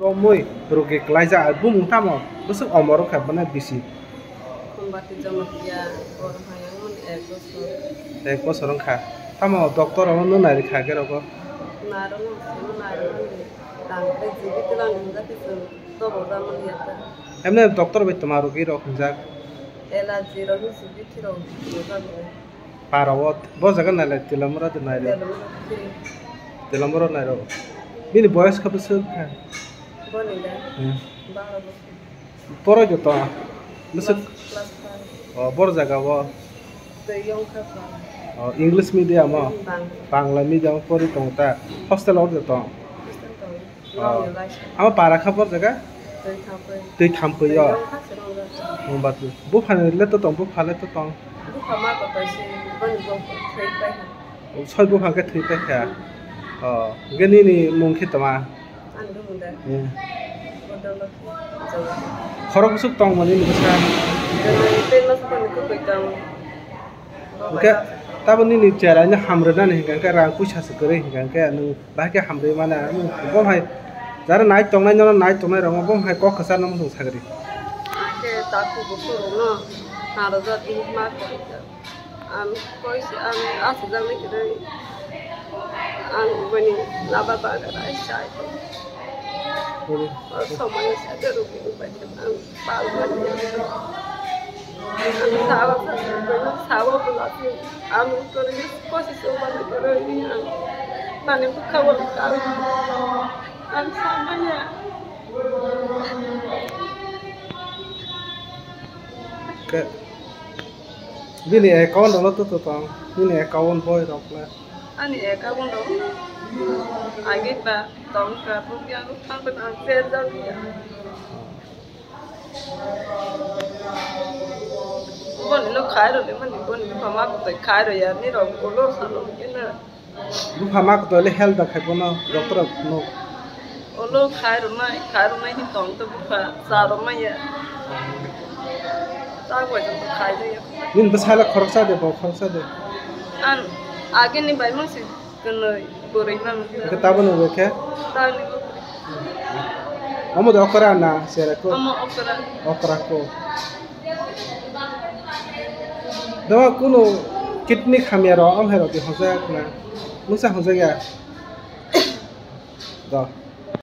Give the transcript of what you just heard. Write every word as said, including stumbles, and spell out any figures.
Romwi rugi klaijak, bumung tamo bwswk omor wngkha bwna bisi? Khumbathi Jamatia, bor hayang mani ek bosor. Ek bosor wngkha. Tamo doctor rokno nairikha age rogo? Nairokno simi nairokmani tangkhe jibi twlang hinjakhe chwng tobo jamani ya ta. Emne doctor bai toma rugi rok hinjak? Allergy rok hinsi bithi rok hinjak. Para o, bo jaga nailai, Tilamura de nairo. Tilamura de. Tilamura nairo. Bini boyas kha bwswk kha? Boni da? Hmm. Baro bosor. Poro joto? Bwswk? Class, class five. O, bor jaga o? Twi yong kha pa. O, English medium o? Hmm, Bang-, Bangla medium o pori tongo ta? Hostel o joto? Hostel tongo. Ah. Amo para kha bor jaga? Twi thampui. Twi thampui o. Twi yong kha se rong jaga. Wngba twi. Buphani le to tong, bupha le to tong. Bupha ma to tong se, boni bo thwi pai kha. Soi bupha khe thwi pai kha. Oh, hwnkhe nini mung khe toma? Ani mung da. Eh. Bodol Lokhi. Khorok bwswk tong mani ni bwsa? Tei mas boni kwpwi tong. Hwnkhe tabo nini chera ni hamrwnani hwnkha khe rang puisa se kwrwi hwnkha khe nwng bahai khe hamrwi mano. Nwng bo hai jara nai tongnai, nono nai tongnai rokno bo hai kok kwchar no muchung sagri. Khe takhuk bukhuk rokno narwkjak ma khe ang koi se ang aswkjaknai kwrwi ang bini laba bagwi rai sai. Oro. Oro somoi se ake rukni bai khe ang pal manya. Ang sawa sa sukbeno sawa bwlasi ang kwrwi kosi sukmani kwrwi ang nani bwkha o ang, ang samaya. Ke bini account rok to to tong, bini account boi rok le. Ani account rok agi ba tong ka, bo yang thang ba ang share jang ya. Boni no khai ro le mani, boni no ma ko tai khai ro ya, ni rok ko lo sa lo ke na. Bupha ma ko to le help da khai bono doctor no. Olo khai ro nai, khai ro nai ni tong to bupha sa ro ma ya. Ta ko jong to khai ro ya. Nin bwsala khoroksa de, bo khoroksa de. An age ni bai mang se. Kwnwi bwrwi nang. Hwnkhe tabukni wngwi khe? Tabukni wngwi. Omo de okra na, chera ko? Omo okra. Okra ko. Dama kunu kidney hamya rok, am hai rok di hojak na. Nuksa hojak ya? Do.